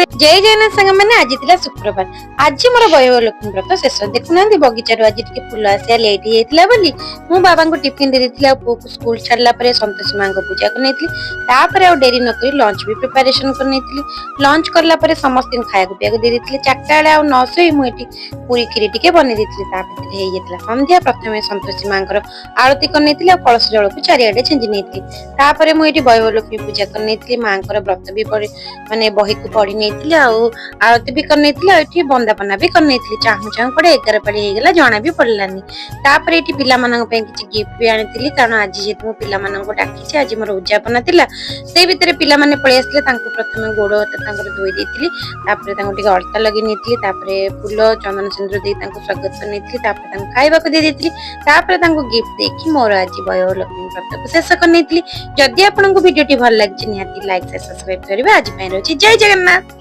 ନମସ୍ତେ, ଜୟ ଜଗନ୍ନାଥ ସାଙ୍ଗମାନେ। ଆଜି ଥିଲା ଶୁକ୍ରବାର। ଆଜି ମୋର ବୈଭବ ଲକ୍ଷ୍ମୀ ବ୍ରତ ଶେଷ। ଦେଖୁନାହାନ୍ତି, ବଗିଚାରୁ ଆଜି ଟିକେ ଫୁଲ ଆସିବା ଲେଟ୍ ହେଇଯାଇଥିଲା ବୋଲି ମୁଁ ବାବାଙ୍କୁ ଟିଫିନ ଦେଇ ଦେଇଥିଲି ଆଉ ପୁଅକୁ ସ୍କୁଲ ଛାଡ଼ିଲା ପରେ ସନ୍ତୋଷୀ ମାଙ୍କ ପୂଜା କରିନେଇଥିଲି। ତାପରେ ଆଉ ଡେରି ନକରି ଲଞ୍ଚ ବି ପ୍ରିପାରେସନ କରିନେଇଥିଲି। ଲଞ୍ଚ କଲା ପରେ ସମସ୍ତଙ୍କୁ ଖାଇବାକୁ ପିଇବାକୁ ଦେଇ ଦେଇଥିଲି। 4ଟା ବେଳେ ଆଉ ନ ଶୋଇ ମୁଁ ଏଠି ପୁରୀ କ୍ଷୀରି ଟିକେ ବନେଇ ଦେଇଥିଲି। ତା ଭିତରେ ହେଇଯାଇଥିଲା ସନ୍ଧ୍ୟା। ପ୍ରଥମେ ସନ୍ତୋଷୀ ମାଙ୍କର ଆଳତି କରିନେଇଥିଲି ଆଉ କଳସ ଜଳକୁ ଚାରିଆଡେ ଛିଞ୍ଚି ନେଇଥିଲି। ତାପରେ ମୁଁ ଏଠି ବୈଭବ ଲକ୍ଷ୍ମୀ ପୂଜା କରିନେଇଥିଲି। ମାଙ୍କର ବ୍ରତ ବି ପଢି, ମାନେ ବହିକୁ ପଢି ନେଇଥିଲି ଆଉ ଆଳତି ବି କରିନେଇଥିଲି ଆଉ ଏଠି ବନ୍ଦାପନା ବି କରିନେଇଥିଲି। ଚାହୁଁ ଚାହୁଁ କୁଆଡେ 11 ପାଳି ହେଇଗଲା, ଜଣା ବି ପଡିଲାନି। ତାପରେ ଏଠି ପିଲାମାନଙ୍କ ପାଇଁ କିଛି ଗିଫ୍ଟ ବି ଆଣିଥିଲି, କାରଣ ଆଜି ଯେହେତୁ ମୁଁ ପିଲାମାନଙ୍କୁ ଡାକିଛି, ଆଜି ମୋର ଉଦଯାପନା ଥିଲା। ସେଇ ଭିତରେ ପିଲାମାନେ ପଳେଇ ଆସିଲେ। ତାଙ୍କୁ ପ୍ରଥମେ ଗୋଡ ହାତ ତାଙ୍କର ଧୋଇ ଦେଇଥିଲି। ତାପରେ ତାଙ୍କୁ ଟିକେ ଅଳତା ଲଗେଇ ନେଇଥିଲି। ତାପରେ ଫୁଲ, ଚନ୍ଦନ, ସିନ୍ଦୁର ଦେଇ ତାଙ୍କୁ ସ୍ୱାଗତ କରିନେଇଥିଲି। ତାପରେ ତାଙ୍କୁ ଖାଇବାକୁ ଦେଇ ଦେଇଥିଲି। ତାପରେ ତାଙ୍କୁ ଗିଫ୍ଟ ଦେଇକି ମୋର ଆଜି ବୈଭବ ଲକ୍ଷ୍ମୀ ବ୍ରତକୁ ଶେଷ କରିନେଇଥିଲି। ଯଦି ଆପଣଙ୍କୁ ଭିଡିଓଟି ଭଲ ଲାଗିଛି, ନିହାତି ଲାଇକ୍, ସବସ୍କ୍ରାଇବ କରିବେ। ଆଜି ପାଇଁ ରହୁଛି। ଜୟ ଜଗନ୍ନାଥ।